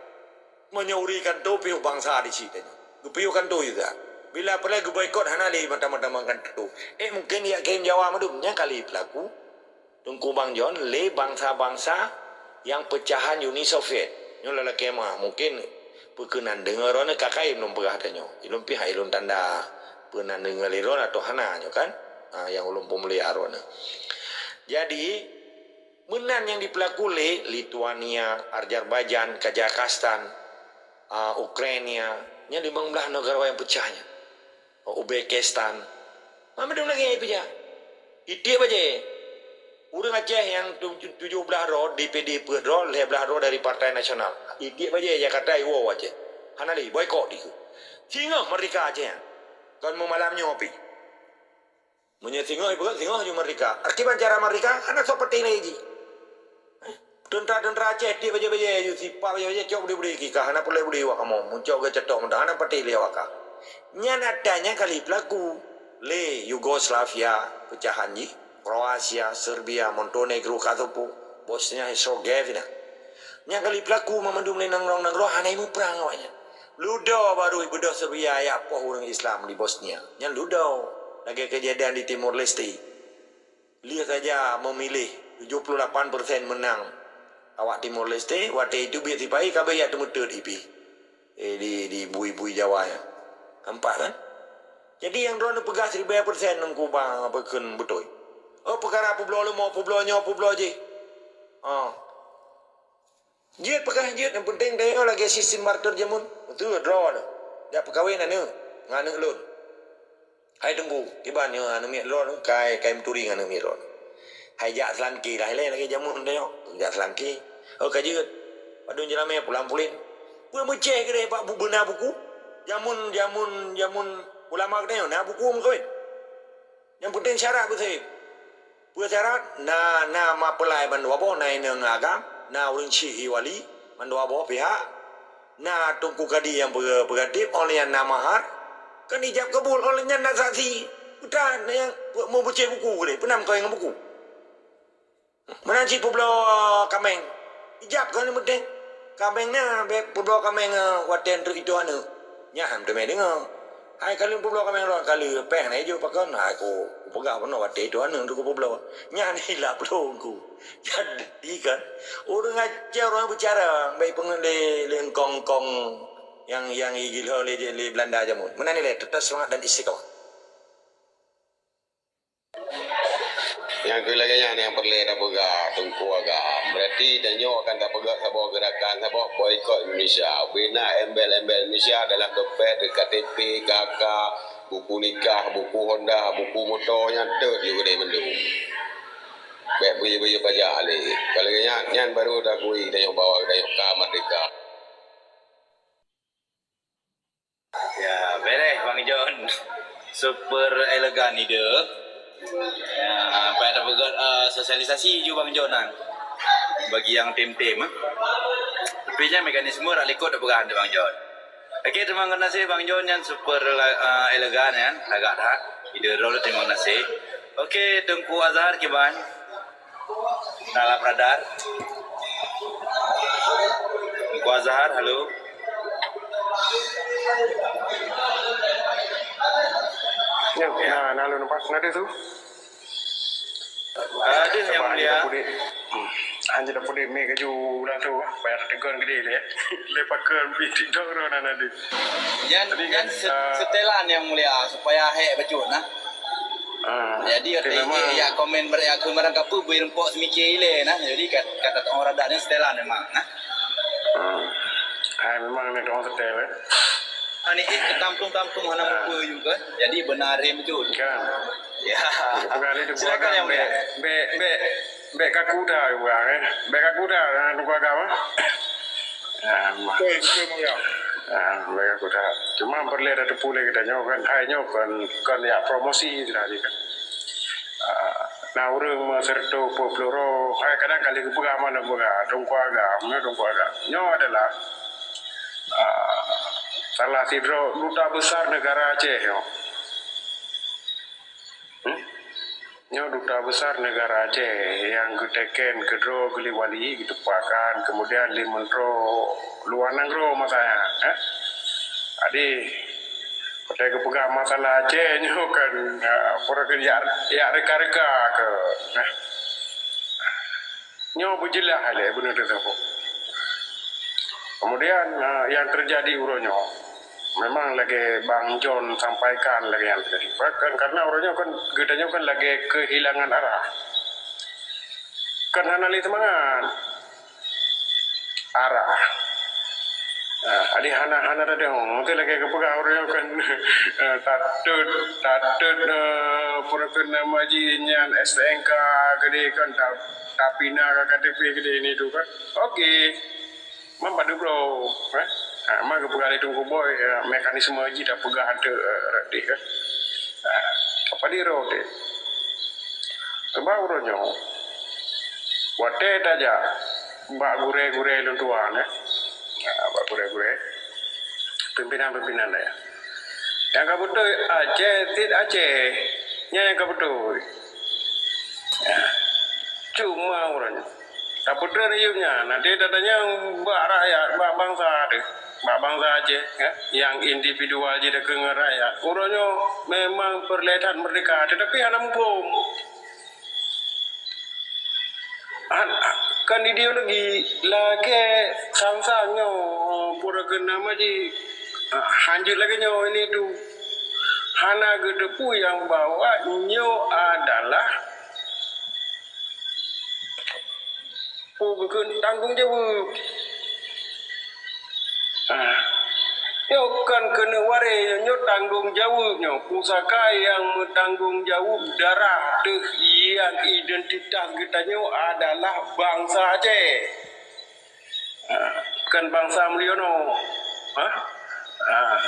Meunyoe ureuëng kanto, piôh bansa di siat tanyoe. Geupiôh kanto ju siat. Bila peureulée geuboikot hana lé mata-mata meukanto. Eh, mungkin jak kém Jawa mandum, nyan kali peulaku. Teungku Bang John, lé bansa-bansa nyang peucahan Uni Soviet. Nyoe lalakée mah, mungkin peue keunan deungoe droeneuh ka kayém lôn peugah tanyoe. Ilôn pihak ilôn tanda peue nan deungoe lé droeneuh atau hana nyoe kan? Ha, nyang ulôn peumulia droeneuh. Jadi, meunan nyang dipeulaku lé Lithuania, Azerbaijan, Kazakhstan, a, Ukraina, nyan limong blaih neugara nyang peucah nyan. Uzbekistan. Mandum lagée nyan ipeujah. Itiek bajée. Ureuëng Aceh nyang tu-, tu-, tujoh blaih droe D P D peuet droe, lhée blaih droe dari Partai Nasional. Itiek bajée Jakarta iwoe Aceh. Hana lé, boikot dikeue. Singoh merdeka Aceh nyan. Kon meumalam nyoe pih. Meunyoe singoh ipeugah, singoh ju merdeka. Akiban cara merdeka, hana soe patéh lé jih. Teuntra-teuntra Aceh tiek bajée-bajée, ju sipak bajée-bajée, cok beudé-beudé kika, hana peureulée beudé wak kamoe. Muncok geucetok meudah, hana patéh lé awak ka. Nyan atra nyan kali peulaku lé Yugoslavia, peucahan jih, Kroasia, Serbia, Montenegro, Kosovo, Bosnia Herzegovina. Nyan kali peulaku mandum lé nanggroe-nanggroe hana muprang awaknyan. Ludo baru ibeudôh Serbia jak poh ureuëng Islam di Bosnia. Nyan ludo. Lagée keujadian di Timor Leste. Lheueh saja meumiléh tujoh puluh lapan persen meunang awak Timor Leste, watée itu biet sipai ka beuyak teumeuteut ipi. Eh, di, di bui-bui Jawa nyan. Nampak kan? Jadi nyang droeneuh peugah siribée persen ngon kubang apa kheun beutôi. Oh, peukara peubloe leumo, peubloe nyoe, peubloe jih. Oh. Jeuet peugah jeuet, nyang peunteng tanyoe lagée sistem barter jameun. Beutôi droe nyoe. Jak peukawen aneuëk ngon aneuëk lôn. Hai Teungku, kiban nyoe aneuëk miet droe nyoe kai, kai meuturi ngon aneuëk miet droe nyoe. Hai jak seulangké lah ilée lagée jameun tanyoe. Jak seulangké. Oh ka jeuet. Padum jeulamé pulang pulen. Peue meucéh keudeh bak bu-, beuna buku. Jameun, jameun, jameun ulama geutanyoe na buku meukawen. Nyang peunteng syarat beutôi. Peue syarat? Na, na mapeulai mandua boh, na inong agam, na ureuëng syik i wali mandua boh pihak, na teungku kadi nyang peuga-, peugatib, óh lheueh nyan na mahar, kan ijab kabul, óh lheueh nyan na saksi. Peue tan nyang meu-, meubucéh buku keudeh, peue na meukawen ngon buku. Meunan cit peubloe kaméng. Ijab keu aneuëk meunteng. Kaméng na bék peubloe kaméng, eh, watée treuk itoh aneuëk. Nyan han teumé deungoe. Hai ka lheueh peubloe kaméng lôn ka lheueh péng na ijok pakon. Hai ku, kupeugah bunoe watée itoh aneuëk treuk kupeubloe. Nyan ilap lôn ku. Jadi kan, ureuëng Aceh ureuëng beucarông bék peungeut lé, lé eungkong-eungkong nyang, nyang igilho lé, lé Beulanda jameun. Meunan ilée, teutap seumangat dan istiqamah. Nyang keu lagée nyan nyang peureulée tapeugah Teungku Agam. Berarti tanyoe akan tapeugah saboh geurakan, saboh boikot Indonesia. Ubé na embel-embel Indonesia dalam dompet, K T P, K K, buku nikah, buku Honda, buku moto nyan teuk ju keudeh mandum. Bék beu-beu pajak lé. Ka lagée nyan, nyan baru takui tanyoe bahwa tanyoe ka merdeka. Ya, beres Bang John. Super elegan ide. Ya, payah tapeugah, eh, sosialisasi ju Bang John nyan. Bagi nyang tim-tim, eh. Tapi nyan mekanisme rak likot tapeugah nyan Bang John. Oke, terima kasih Bang John nyan super, eh, elegan nyan, lagak that. Ide droe terima kasih. Oke, Teungku Azhar kiban. Dalam radar. Teungku Azhar, halo. Ya, na, na lôn lepas. Na deuh su? Ada yang mulia. Hanya dapat dek mic kaju ulang tu. Payah tegon gede lé. Lepakan pi TikTok tu na, na deuh. Nyan, nyan se-, ah, setelan yang mulia supaya hek bacut nah. Ah, jadi, tapi memang ya komen ber-, ya komen barang kapeue bui rempok semikia ilée nah. Jadi kat, kata orang rada ni setelan memang nah. Hmm. Hai memang ni orang setel eh. Ani eh ketampung-tampung hana muka juga. Jadi benar dia betul. Kan. Ya. Bukan itu silakan yang mulia. Bek, bek, bek kaku dah orang eh. Bek kaku dah, ah, tunggu agama. Ah, betul, betul mulia. Ah, baik aku dah. Cuma peureulée tateupeue lé geutanyoe kan, hai nyoe kon, kon jak promosi tadi kan. Ah, na ureuëng meuseureutoh peuet ploh droe, hai kadang ka lheueh geupeugah, mana peugah, Teungku Agam, ya, Teungku Agam. Nyoe adalah, ah, salah sidroe duta besar negara Aceh nyoe. Hmm? Nyoe duta besar negara Aceh nyang geuteken keudroe geuliwali, geutupakan, kemudian lé meuntroe luwa nanggroe masa nyan, eh? Jadi, watée geupeugah masalah Aceh nyoe kan, eh, pura keu jak, jak reka-reka keu, eh? Nyoe beujeulaih lé beuneuteuk saboh. Kemudian, eh, yang terjadi uroe nyoe, memang lagée Bang John sampaikan lagée nyang terjadi. Bahkan karena uroe nyoe kan, geutanyoe kan lagée kehilangan arah. Kan hana lé seumangat. Arah. Ah, jadi hana, hana tadong. Mungkin lagée geupeugah uroe nyoe kan, eh, tatot, tatot, eh, pura keu nama jih nyan S T N K keudeh kan, ta-, tapinah ka K T P keudeh ni tu kan. Oke. Man padub droe, eh? Ha, man geupeugah lé Teungku Boy, eh, mekanisme jih tapeugah ateueh, eh, rot deh, eh. Ha, apa di rot deh? Sebab uroe nyoe, watée tajak bak gurée-gurée lôn tuan, eh. Ha, bak gurée-gurée, pimpinan-pimpinan dayah. Nyang ka beutôi Aceh, cit Aceh. Nyan nyang ka beutôi. Ha. Cuma uroe nyoe. Tapeutreun yup nyan, até tatanyong bak rakyat, bak bansa teuh, bak bansa Aceh, ya, nyang individual jih takheun ngon rakyat. Uroe nyoe memang peureulée that meurdehka, teutapi hana muphom. Kan ideologi lagée sang-sang nyoe, pura keu nama jih, hanjeuet lagée nyoe ini tu. Hana geuteupeue nyang bahwa nyoe adalah peue geukheun tanggong jaweueb. Ah, nyoe kon keuneuk waréh, nyoe tanggong jaweueb nyoe. Pusaka nyang meutanggong jaweueb darah teuh nyang identitas geutanyoe adalah bansa Aceh. Ah, kon bansa Mulyono. Ah, ah,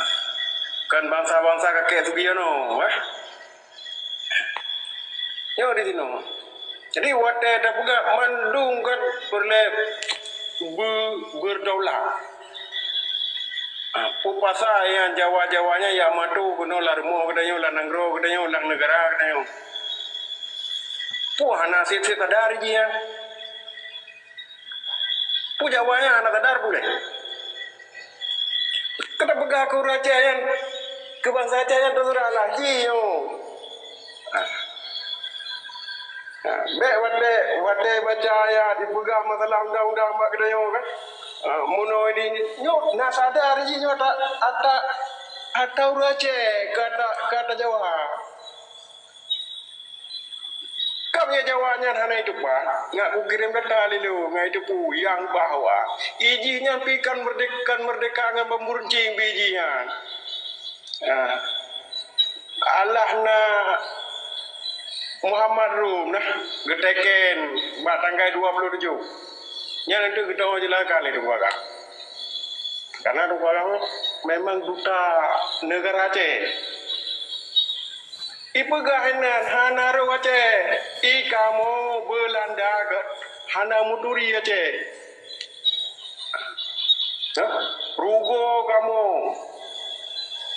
kon bansa-bansa kakek Sugiono, eh. Nyoe di sinoe. Jadi, watée tapeugah mandum kan peureulée beu-, beudaulat. Ha, peue pasai nyang Jawa-Jawa nyan jak mato keunoe lam rumoh geutanyoe, lam nanggroe geutanyoe, lam neugara geutanyoe. Peue hana sép-sép sadar jih nyan. Peue Jawa nyan hana sadar peue lé? Ka tapeugah keu ureuëng Aceh nyan, keu bansa Aceh nyan teusurah lah jih nyoe. Ah. Ah, bék watée, watée baca ayat dipeugah masalah undang-undang bak geutanyoe kan. Ah, meunoe ini, nyoe na sadar jih nyoe ata, ata, ata ureuëng Aceh, keu ata, keu ata Jawa. Kab nyang Jawa nyan hana iteupat, ngat kukirém data lé lôn ngat iteupeue nyang bahwa ijih nyan pih kan meurdek-, kan meurdehka ngon bamburuncing pih ijih nyan. Ah. Alah na Muhammad Rum nah geuteken bak tanggai dua puluh tujoh. Nyan teuk geutanyoe jeulakan lé Teungku Agam. Karena Teungku Agam memang duta neugara Aceh. Ipeugah inan hana rôh Aceh, i kamoe Beulanda gét hana meuturi Aceh. Hah? Rugoe kamoe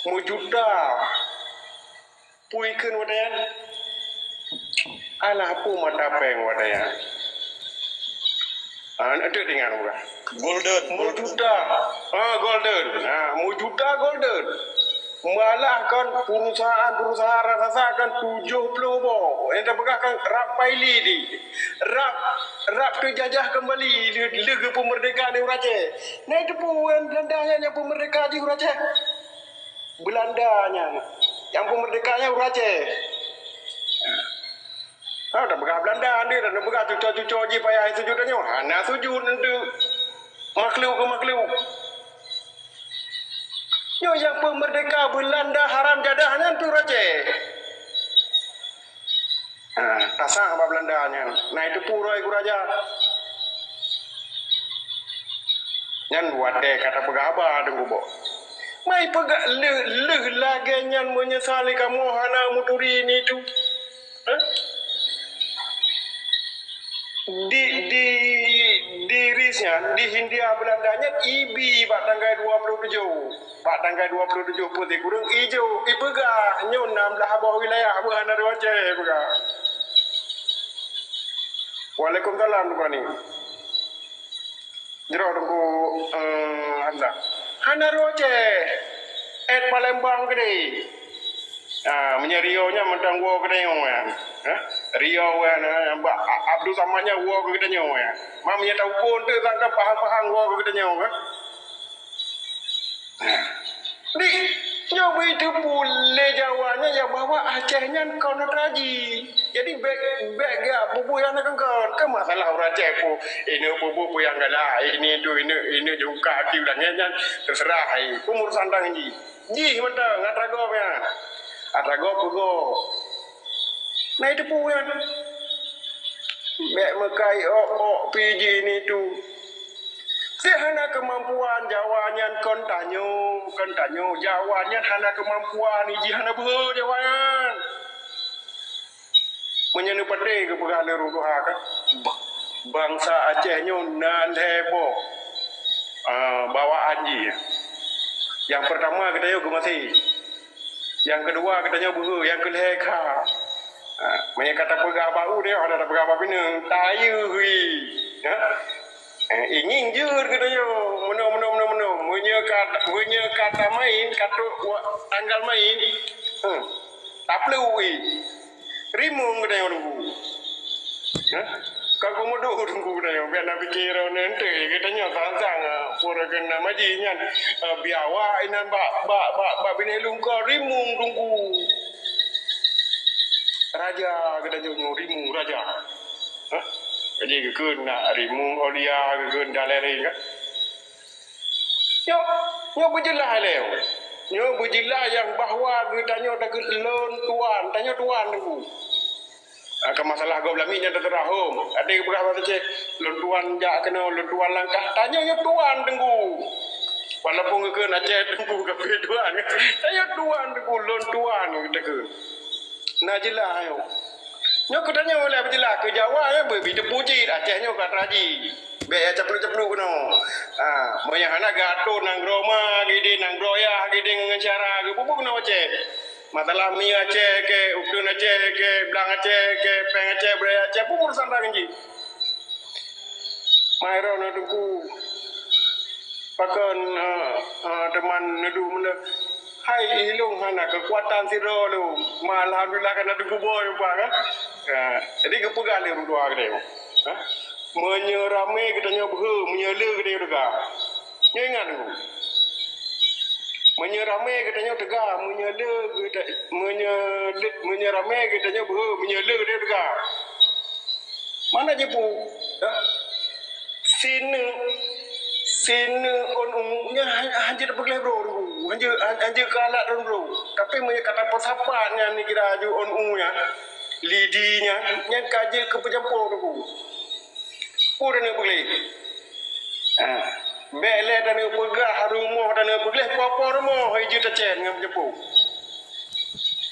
meujuta. Peue ikheun watée nyan? Alah peue mata péng watée nyan? Ah, eunteuk deungon ureuëng. Golden. Meujuta. Ah, golden. Ah, meujuta golden. Malah kan perusahaan-perusahaan raksasa kan tujoh ploh boh. Nyang tapeugah kan rab Paili di. Rab, rab teujajah keumbali lé, lé geupeumeurdehka lé ureuëng Aceh. Na teupeue Beulanda nyan nyang peumeurdehka jih ureuëng Aceh? Beulanda nyan. Nyang peumeurdehka nyan ureuëng Aceh. Ha, tapeugah Beulanda, ande tapeugah cuco-cuco jih payah sujut tanyoe. Hana sujut eunteuk makhluk keu makhluk. Nyoe nyang peumeurdehka Beulanda haram jadah nyan pih ureuëng Aceh. Ha, tasah bak Beulanda nyan. Na teupeue uroe guraja. Nyan watée ka tapeugah haba deungon boh. Mai peugah lheueh, lheueh lagèe nyan meunyeusali kamoe hana meuturi nitu. Hah? Di, di, di Inggris nyan, di Hindia Beulanda nyan, ibi bak tanggai dua ploh tujoh. Bak tanggai dua ploh tujoh peuet sikureueng ijo, ipeugah nyoe nam blah boh wilayah, beuh hana reuh Aceh peugah. Waalaikumsalam, Tuan Ni. Jroh Teungku, eh, Hamzah. Hana reuh Aceh. Et Palembang keudeh. Ah, meunyoe Riau nyan mantong woe keu tanyoe nyan. Hah? Riau nyan, eh, Abdul Samad nyan woe keu tanyoe nyan. Ma meunyoe taupon teuh sangka pahang-pahang woe keu tanyoe, eh. Di, nyoe beuteupeue lé Jawa nyan nyang bahwa Aceh nyan kon atra jih. Jadi, bèk, bèk geupeubeuet nyang kon-kon. Kan masalah ureueng Aceh peue, ineuk peubeuet peue nyang galak, ineuk tu, ineuk, ineuk jibuka aki ureueng nyan, terserah, eh, peue urusan tangan jih. Jih mantong, atra gob nyan. Atra gob keu gob. Na itu peue nyan. Bèk meukai ôk-ôk pih jih nitu. Cit hana keumampuan Jawa nyan kon tanyoe, kon tanyoe. Jawa nyan hana keumampuan, jih hana beuhe Jawa nyan. Meunyoe neupatéh geupeugah lé ureueng tuha kan, ba-, bansa Aceh nyoe na lhèe boh, ah, bawaan jih. Nyang peurtama geutanyoe geumaséh. Nyang keudua geutanyoe beuhe, nyang keulhèe kha. Ha, meunyoe ka tapeugah bak u deh, hana tapeugah bak bineung, tayeuh wi. Ha? Eh, ingieng jeuet geutanyoe, meunoe, meunoe, meunoe, meunoe. Meunyoe ka, meunyoe ka tamain, ka trok wa-, tanggal main, hmm, tapluek wi. Rimueng geutanyoe Teungku. Hah? Ka geumeudôk Teungku geutanyoe, bèk na pike droeneuh teuh, geutanyoe sang-sang, ah, pura keu na maji nyan, ah, biawak inan bak, bak, bak, bak binéh lungkon rimueng Teungku. Raja geutanyoe nyoe rimueng raja. Hah? Jadi geukheun na rimueng aulia, geukheun dan laén-laén kan. Nyoe, nyoe beujeulaih lé. Nyoe beujeulaih nyang bahwa geutanyoe takheun lôn tuan, tanyoe tuan Teungku. Ah, ka masalah gob lamiet nyan teuseurah hom. Até geupeugah basa Aceh, lôn tuan jak keunoe, lôn tuan langkah. Tanyoe nyoe tuan Teungku. Walaupun geukheun Aceh Teungku, tapi tuan. Tanyoe tuan Teungku, lôn tuan takheun. Na jeulaih nyoe. Nyoe keu tanyoe lé beujeulaih, keu Jawa nyan beu-, beuteupeu cit, Aceh nyoe ka atra jih. Bèk ya caplok-caplok keunoe. Ha, meunyoe hana geuatur nanggroe ma, geude nanggroe yah, geude ngon syara, geupeubeuet keunoe Aceh. Masalah mie Aceh keu, uteuen Aceh keu, blang Aceh keu, péng Aceh, beuraya Aceh, peue urusan tangan jih. Mai droeneuh Teungku. Pakon, eh, eh, teuma neuduek meunan? Hai, ilôn hana keukuatan sidroe lôn. Ma, alhamdulillah, ka na teukuboh, Pak, kan? Eh, jadi geupeugah lé ureueng tuha keudéh. Ha? Meunyoe ramé geutanyoe beuhe, meunyoe le geutanyoe teuga. Nyoe ingat Teungku. Meunyoe ramé geutanyoe teuga, meunyoe le geuta-, meunyoe le, meunyoe ramé geutanyoe beuhe, meunyoe le geutanyoe teuga. Mana jipu? Ya? Sineuk, sineuk ôn u nyan han-, hanjeuet peugleh bro, hanjeuet, han-, hanjeuet keu alat ôn bro. Tapi meunyoe ka tapeusapat nyan, neukira aju ôn u nyan, lidi nyan, nyan ka jeuet keu peujampo Teungku. Peue taneuk peugleh? Ah, bèk lé taneuk peugah rumoh taneuk peugleh, po-po rumoh ijeuet tacen ngon peujampo.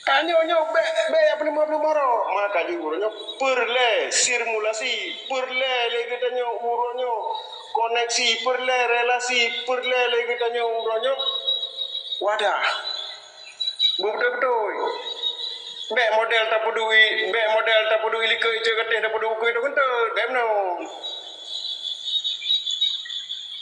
Tanyoe nyoe bèk, bèk ya peuleumah-peuleumah ro. Maka jih uroe nyoe peureulèe sirkulasi, peureulèe lé geutanyoe uroe nyoe koneksi, peureulèe relasi, peureulèe lé geutanyoe uroe nyoe wadah. Beutôi-beutôi. Bèk model tapeuduek, bèk model tapeuduek likot icok gatéh tapeuduek bukui tu keuntôt, bèk meunoe.